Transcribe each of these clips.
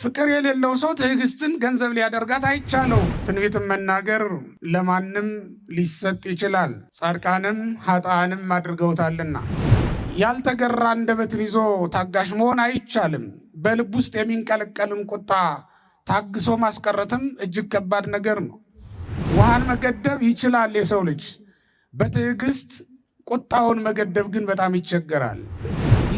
ፍቅር የሌለው ሰው ትዕግስትን ገንዘብ ሊያደርጋት አይቻለው። ትንቢትን መናገር ለማንም ሊሰጥ ይችላል፣ ጻድቃንም ኃጥአንም አድርገውታልና። ያልተገራ አንደበትን ይዞ ታጋሽ መሆን አይቻልም። በልብ ውስጥ የሚንቀለቀልን ቁጣ ታግሶ ማስቀረትም እጅግ ከባድ ነገር ነው። ውሃን መገደብ ይችላል የሰው ልጅ፣ በትዕግስት ቁጣውን መገደብ ግን በጣም ይቸገራል።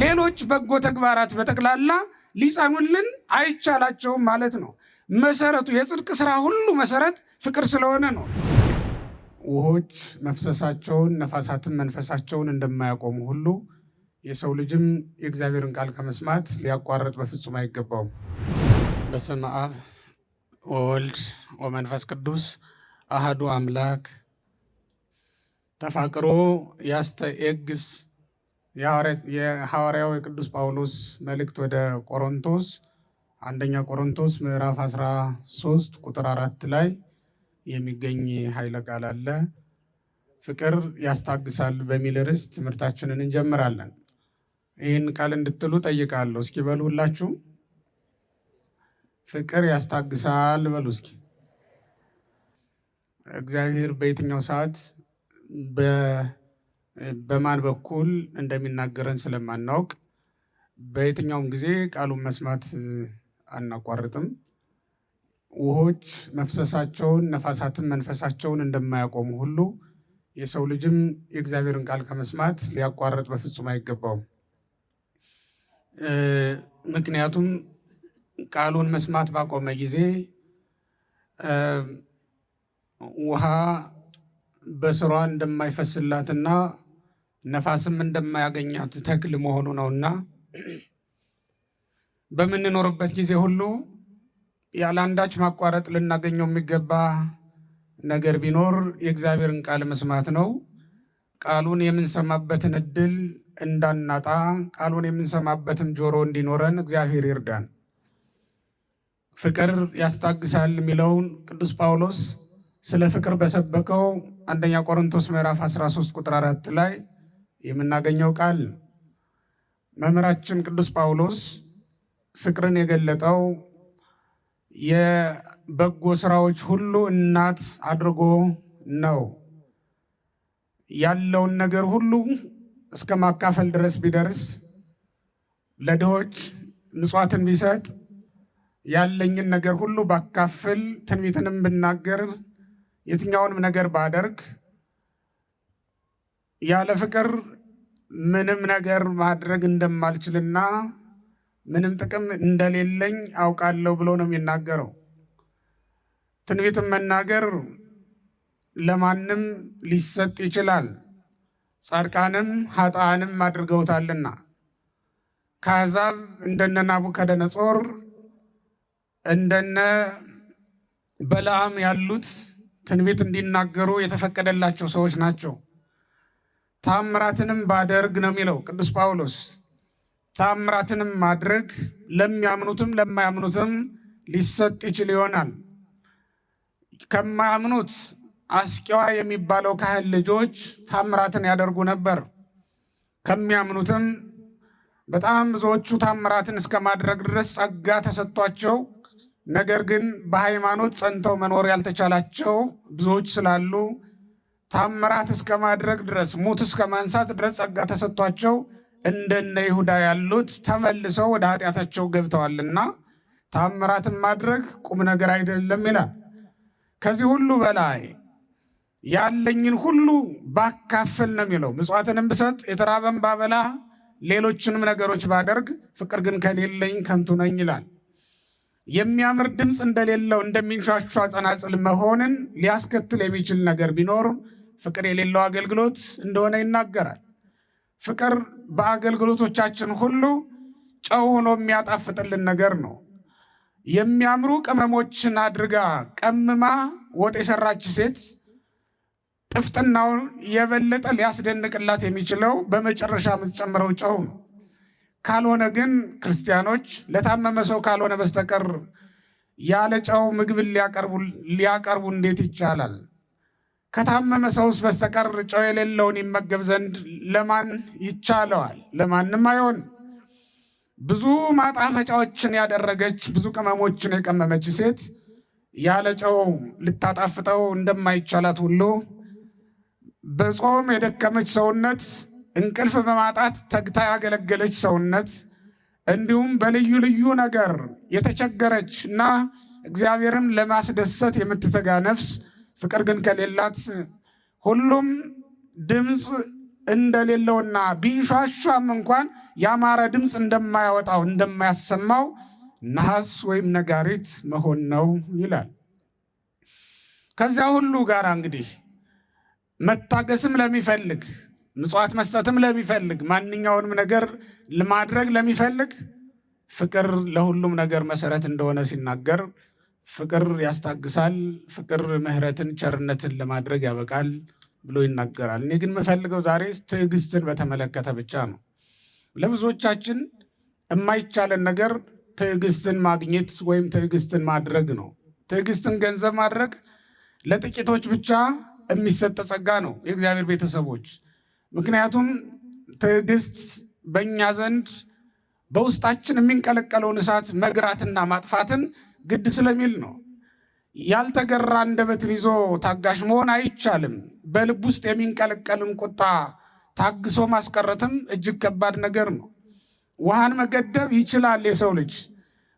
ሌሎች በጎ ተግባራት በጠቅላላ ሊጸኑልን አይቻላቸውም ማለት ነው። መሰረቱ የጽድቅ ስራ ሁሉ መሰረት ፍቅር ስለሆነ ነው። ውሆች መፍሰሳቸውን ነፋሳትን መንፈሳቸውን እንደማያቆሙ ሁሉ የሰው ልጅም የእግዚአብሔርን ቃል ከመስማት ሊያቋርጥ በፍጹም አይገባውም። በስመ አብ ወወልድ ወመንፈስ ቅዱስ አህዱ አምላክ። ተፋቅሮ ያስተኤግስ የሐዋርያው የቅዱስ ጳውሎስ መልእክት ወደ ቆሮንቶስ አንደኛ ቆሮንቶስ ምዕራፍ 13 ቁጥር 4 ላይ የሚገኝ ኃይለ ቃል አለ። ፍቅር ያስታግሳል በሚል ርዕስ ትምህርታችንን እንጀምራለን። ይህን ቃል እንድትሉ ጠይቃለሁ። እስኪ በሉ ሁላችሁ ፍቅር ያስታግሳል በሉ እስኪ። እግዚአብሔር በየትኛው ሰዓት በማን በኩል እንደሚናገረን ስለማናውቅ በየትኛውም ጊዜ ቃሉን መስማት አናቋርጥም። ውሆች መፍሰሳቸውን ነፋሳትን መንፈሳቸውን እንደማያቆሙ ሁሉ የሰው ልጅም የእግዚአብሔርን ቃል ከመስማት ሊያቋርጥ በፍጹም አይገባውም። ምክንያቱም ቃሉን መስማት ባቆመ ጊዜ ውሃ በስሯ እንደማይፈስላትና ነፋስም እንደማያገኛት ተክል መሆኑ ነውና በምንኖርበት ጊዜ ሁሉ ያለ አንዳች ማቋረጥ ልናገኘው የሚገባ ነገር ቢኖር የእግዚአብሔርን ቃል መስማት ነው። ቃሉን የምንሰማበትን እድል እንዳናጣ ቃሉን የምንሰማበትም ጆሮ እንዲኖረን እግዚአብሔር ይርዳን። ፍቅር ያስታግሳል የሚለውን ቅዱስ ጳውሎስ ስለ ፍቅር በሰበከው አንደኛ ቆሮንቶስ ምዕራፍ 13 ቁጥር 4 ላይ የምናገኘው ቃል መምህራችን ቅዱስ ጳውሎስ ፍቅርን የገለጠው የበጎ ስራዎች ሁሉ እናት አድርጎ ነው። ያለውን ነገር ሁሉ እስከ ማካፈል ድረስ ቢደርስ፣ ለድሆች ምጽዋትን ቢሰጥ፣ ያለኝን ነገር ሁሉ ባካፍል፣ ትንቢትንም ብናገር፣ የትኛውንም ነገር ባደርግ ያለ ፍቅር ምንም ነገር ማድረግ እንደማልችልና ምንም ጥቅም እንደሌለኝ አውቃለሁ ብሎ ነው የሚናገረው። ትንቢትን መናገር ለማንም ሊሰጥ ይችላል፣ ጻድቃንም ኃጥአንም አድርገውታልና። ከአሕዛብ እንደነ ናቡከደነጾር እንደነ በለዓም ያሉት ትንቢት እንዲናገሩ የተፈቀደላቸው ሰዎች ናቸው። ታምራትንም ባደርግ ነው የሚለው ቅዱስ ጳውሎስ። ታምራትንም ማድረግ ለሚያምኑትም ለማያምኑትም ሊሰጥ ይችል ይሆናል። ከማያምኑት አስቄዋ የሚባለው ካህን ልጆች ታምራትን ያደርጉ ነበር። ከሚያምኑትም በጣም ብዙዎቹ ታምራትን እስከ ማድረግ ድረስ ጸጋ ተሰጥቷቸው፣ ነገር ግን በሃይማኖት ጸንተው መኖር ያልተቻላቸው ብዙዎች ስላሉ ታምራት እስከ ማድረግ ድረስ፣ ሙት እስከ ማንሳት ድረስ ጸጋ ተሰጥቷቸው እንደነ ይሁዳ ያሉት ተመልሰው ወደ ኃጢአታቸው ገብተዋልና ታምራትን ማድረግ ቁም ነገር አይደለም ይላል። ከዚህ ሁሉ በላይ ያለኝን ሁሉ ባካፍል ነው የሚለው። ምጽዋትንም ብሰጥ፣ የተራበን ባበላ፣ ሌሎችንም ነገሮች ባደርግ ፍቅር ግን ከሌለኝ ከንቱ ነኝ ይላል። የሚያምር ድምፅ እንደሌለው እንደሚንሿሿ ጸናጽል መሆንን ሊያስከትል የሚችል ነገር ቢኖር ፍቅር የሌለው አገልግሎት እንደሆነ ይናገራል። ፍቅር በአገልግሎቶቻችን ሁሉ ጨው ሆኖ የሚያጣፍጥልን ነገር ነው። የሚያምሩ ቅመሞችን አድርጋ ቀምማ ወጥ የሰራች ሴት ጥፍጥናውን የበለጠ ሊያስደንቅላት የሚችለው በመጨረሻ የምትጨምረው ጨው ነው። ካልሆነ ግን ክርስቲያኖች ለታመመ ሰው ካልሆነ በስተቀር ያለ ጨው ምግብን ሊያቀርቡ እንዴት ይቻላል? ከታመመ ሰውስ በስተቀር ጨው የሌለውን ይመገብ ዘንድ ለማን ይቻለዋል? ለማንም አይሆን። ብዙ ማጣፈጫዎችን ያደረገች ብዙ ቅመሞችን የቀመመች ሴት ያለ ጨው ልታጣፍጠው እንደማይቻላት ሁሉ በጾም የደከመች ሰውነት፣ እንቅልፍ በማጣት ተግታ ያገለገለች ሰውነት፣ እንዲሁም በልዩ ልዩ ነገር የተቸገረች እና እግዚአብሔርን ለማስደሰት የምትተጋ ነፍስ ፍቅር ግን ከሌላት ሁሉም ድምፅ እንደሌለውና ቢንሿሿም እንኳን ያማረ ድምፅ እንደማያወጣው እንደማያሰማው ነሐስ ወይም ነጋሪት መሆን ነው ይላል። ከዚያ ሁሉ ጋር እንግዲህ መታገስም ለሚፈልግ፣ ምጽዋት መስጠትም ለሚፈልግ፣ ማንኛውንም ነገር ለማድረግ ለሚፈልግ ፍቅር ለሁሉም ነገር መሰረት እንደሆነ ሲናገር ፍቅር ያስታግሳል፣ ፍቅር ምሕረትን ቸርነትን ለማድረግ ያበቃል ብሎ ይናገራል። እኔ ግን የምፈልገው ዛሬ ትዕግስትን በተመለከተ ብቻ ነው። ለብዙዎቻችን የማይቻለን ነገር ትዕግስትን ማግኘት ወይም ትዕግስትን ማድረግ ነው። ትዕግስትን ገንዘብ ማድረግ ለጥቂቶች ብቻ የሚሰጥ ጸጋ ነው የእግዚአብሔር ቤተሰቦች። ምክንያቱም ትዕግስት በእኛ ዘንድ በውስጣችን የሚንቀለቀለውን እሳት መግራትና ማጥፋትን ግድ ስለሚል ነው። ያልተገራ አንደበትን ይዞ ታጋሽ መሆን አይቻልም። በልብ ውስጥ የሚንቀለቀልን ቁጣ ታግሶ ማስቀረትም እጅግ ከባድ ነገር ነው። ውሃን መገደብ ይችላል የሰው ልጅ፣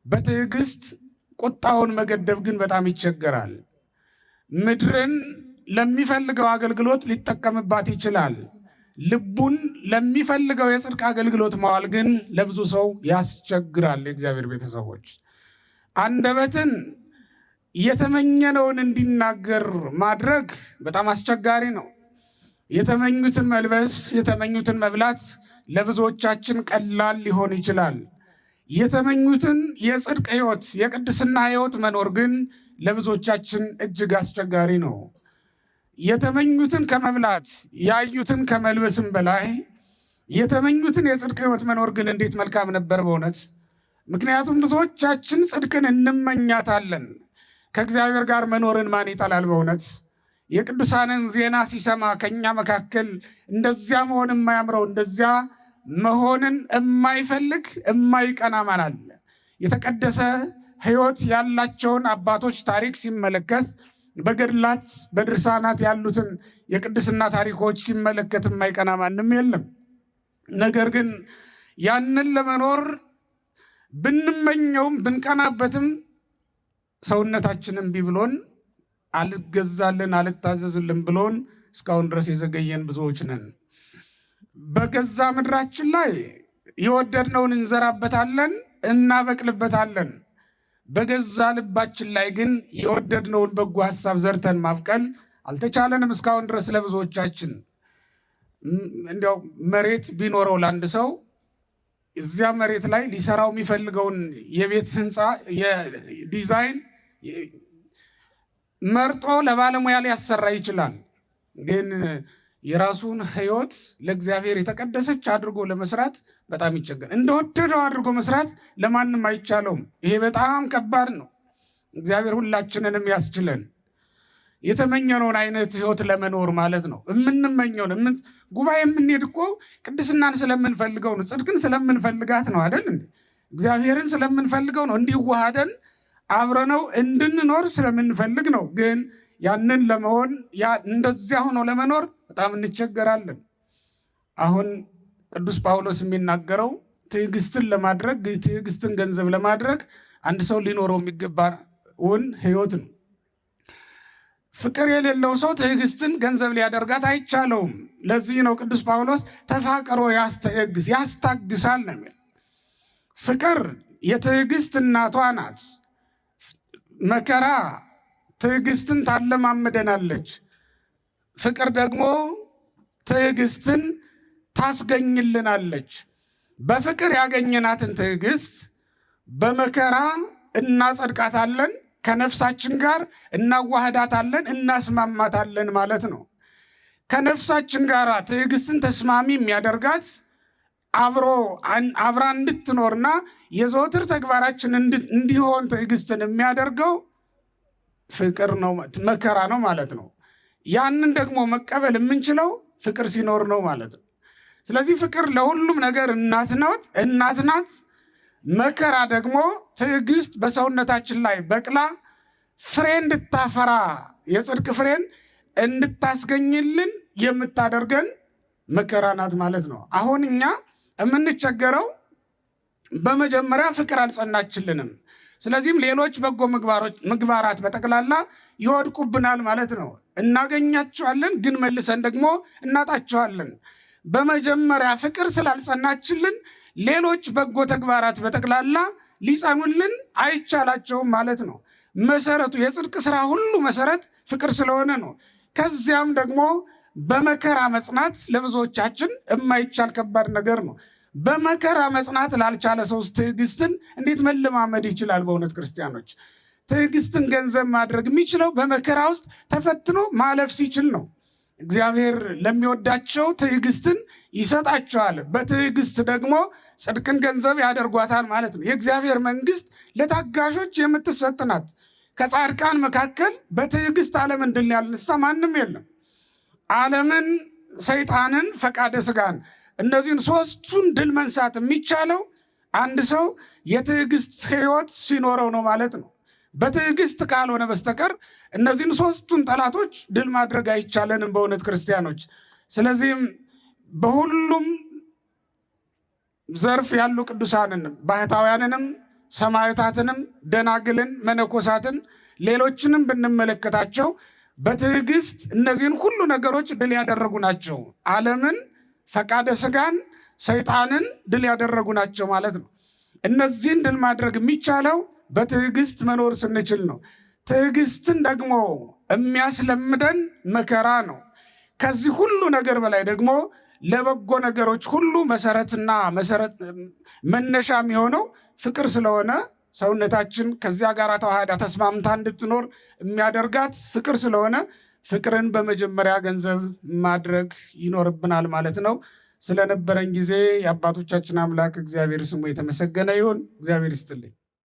በትዕግስት ቁጣውን መገደብ ግን በጣም ይቸገራል። ምድርን ለሚፈልገው አገልግሎት ሊጠቀምባት ይችላል። ልቡን ለሚፈልገው የጽድቅ አገልግሎት ማዋል ግን ለብዙ ሰው ያስቸግራል። የእግዚአብሔር ቤተሰቦች፣ አንደበትን የተመኘነውን እንዲናገር ማድረግ በጣም አስቸጋሪ ነው። የተመኙትን መልበስ፣ የተመኙትን መብላት ለብዙዎቻችን ቀላል ሊሆን ይችላል። የተመኙትን የጽድቅ ሕይወት፣ የቅድስና ሕይወት መኖር ግን ለብዙዎቻችን እጅግ አስቸጋሪ ነው። የተመኙትን ከመብላት ያዩትን ከመልበስም በላይ የተመኙትን የጽድቅ ሕይወት መኖር ግን እንዴት መልካም ነበር በእውነት። ምክንያቱም ብዙዎቻችን ጽድቅን እንመኛታለን። ከእግዚአብሔር ጋር መኖርን ማን ይጠላል? በእውነት የቅዱሳንን ዜና ሲሰማ ከኛ መካከል እንደዚያ መሆን የማያምረው፣ እንደዚያ መሆንን የማይፈልግ፣ የማይቀና ማን አለ? የተቀደሰ ሕይወት ያላቸውን አባቶች ታሪክ ሲመለከት፣ በገድላት በድርሳናት ያሉትን የቅድስና ታሪኮች ሲመለከት የማይቀና ማንም የለም። ነገር ግን ያንን ለመኖር ብንመኘውም ብንቀናበትም ሰውነታችንን ቢብሎን አልገዛልን አልታዘዝልን ብሎን እስካሁን ድረስ የዘገየን ብዙዎች ነን። በገዛ ምድራችን ላይ የወደድነውን እንዘራበታለን፣ እናበቅልበታለን። በገዛ ልባችን ላይ ግን የወደድነውን በጎ ሀሳብ ዘርተን ማብቀል አልተቻለንም እስካሁን ድረስ ለብዙዎቻችን። እንዲያው መሬት ቢኖረው ለአንድ ሰው እዚያ መሬት ላይ ሊሰራው የሚፈልገውን የቤት ህንፃ የዲዛይን መርጦ ለባለሙያ ሊያሰራ ይችላል። ግን የራሱን ህይወት ለእግዚአብሔር የተቀደሰች አድርጎ ለመስራት በጣም ይቸገር። እንደወደደው አድርጎ መስራት ለማንም አይቻለውም። ይሄ በጣም ከባድ ነው። እግዚአብሔር ሁላችንንም ያስችለን። የተመኘነውን አይነት ህይወት ለመኖር ማለት ነው። የምንመኘውን ጉባኤ የምንሄድ እኮ ቅድስናን ስለምንፈልገው ነው። ጽድቅን ስለምንፈልጋት ነው አይደል እንዴ? እግዚአብሔርን ስለምንፈልገው ነው። እንዲዋሃደን አብረነው እንድንኖር ስለምንፈልግ ነው። ግን ያንን ለመሆን እንደዚያ ሆኖ ለመኖር በጣም እንቸገራለን። አሁን ቅዱስ ጳውሎስ የሚናገረው ትዕግስትን ለማድረግ፣ ትዕግስትን ገንዘብ ለማድረግ አንድ ሰው ሊኖረው የሚገባውን ህይወት ነው። ፍቅር የሌለው ሰው ትዕግስትን ገንዘብ ሊያደርጋት አይቻለውም። ለዚህ ነው ቅዱስ ጳውሎስ ተፋቅሮ ያስተግስ ያስታግሳል ነው የሚል። ፍቅር የትዕግስት እናቷ ናት። መከራ ትዕግስትን ታለማምደናለች። ፍቅር ደግሞ ትዕግስትን ታስገኝልናለች። በፍቅር ያገኘናትን ትዕግስት በመከራ እናጸድቃታለን፣ ከነፍሳችን ጋር እናዋህዳታለን፣ እናስማማታለን ማለት ነው። ከነፍሳችን ጋር ትዕግስትን ተስማሚ የሚያደርጋት አብሮ አብራ እንድትኖርና የዘወትር ተግባራችን እንዲሆን ትዕግስትን የሚያደርገው ፍቅር ነው፣ መከራ ነው ማለት ነው። ያንን ደግሞ መቀበል የምንችለው ፍቅር ሲኖር ነው ማለት ነው። ስለዚህ ፍቅር ለሁሉም ነገር እናት ናት፣ እናት ናት። መከራ ደግሞ ትዕግስት በሰውነታችን ላይ በቅላ ፍሬ እንድታፈራ የጽድቅ ፍሬን እንድታስገኝልን የምታደርገን መከራ ናት ማለት ነው። አሁን እኛ የምንቸገረው በመጀመሪያ ፍቅር አልጸናችልንም። ስለዚህም ሌሎች በጎ ምግባራት በጠቅላላ ይወድቁብናል ማለት ነው። እናገኛቸዋለን፣ ግን መልሰን ደግሞ እናጣቸዋለን። በመጀመሪያ ፍቅር ስላልጸናችልን ሌሎች በጎ ተግባራት በጠቅላላ ሊጸኑልን አይቻላቸውም ማለት ነው። መሰረቱ የጽድቅ ስራ ሁሉ መሰረት ፍቅር ስለሆነ ነው። ከዚያም ደግሞ በመከራ መጽናት ለብዙዎቻችን የማይቻል ከባድ ነገር ነው። በመከራ መጽናት ላልቻለ ሰው ትዕግስትን እንዴት መለማመድ ይችላል? በእውነት ክርስቲያኖች ትዕግስትን ገንዘብ ማድረግ የሚችለው በመከራ ውስጥ ተፈትኖ ማለፍ ሲችል ነው። እግዚአብሔር ለሚወዳቸው ትዕግስትን ይሰጣቸዋል። በትዕግስት ደግሞ ጽድቅን ገንዘብ ያደርጓታል ማለት ነው። የእግዚአብሔር መንግስት ለታጋሾች የምትሰጥ ናት። ከጻድቃን መካከል በትዕግስት ዓለምን ድል ያልነሳ ማንም የለም። ዓለምን፣ ሰይጣንን፣ ፈቃደ ስጋን እነዚህን ሶስቱን ድል መንሳት የሚቻለው አንድ ሰው የትዕግስት ሕይወት ሲኖረው ነው ማለት ነው። በትዕግስት ካልሆነ በስተቀር እነዚህን ሶስቱን ጠላቶች ድል ማድረግ አይቻለንም በእውነት ክርስቲያኖች። ስለዚህም በሁሉም ዘርፍ ያሉ ቅዱሳንን ባህታውያንንም፣ ሰማዕታትንም፣ ደናግልን፣ መነኮሳትን ሌሎችንም ብንመለከታቸው በትዕግስት እነዚህን ሁሉ ነገሮች ድል ያደረጉ ናቸው። ዓለምን፣ ፈቃደ ስጋን፣ ሰይጣንን ድል ያደረጉ ናቸው ማለት ነው። እነዚህን ድል ማድረግ የሚቻለው በትዕግስት መኖር ስንችል ነው። ትዕግስትን ደግሞ የሚያስለምደን መከራ ነው። ከዚህ ሁሉ ነገር በላይ ደግሞ ለበጎ ነገሮች ሁሉ መሰረትና መሰረት መነሻ የሚሆነው ፍቅር ስለሆነ ሰውነታችን ከዚያ ጋር ተዋህዳ ተስማምታ እንድትኖር የሚያደርጋት ፍቅር ስለሆነ ፍቅርን በመጀመሪያ ገንዘብ ማድረግ ይኖርብናል ማለት ነው። ስለነበረን ጊዜ የአባቶቻችን አምላክ እግዚአብሔር ስሙ የተመሰገነ ይሁን። እግዚአብሔር ይስጥልኝ።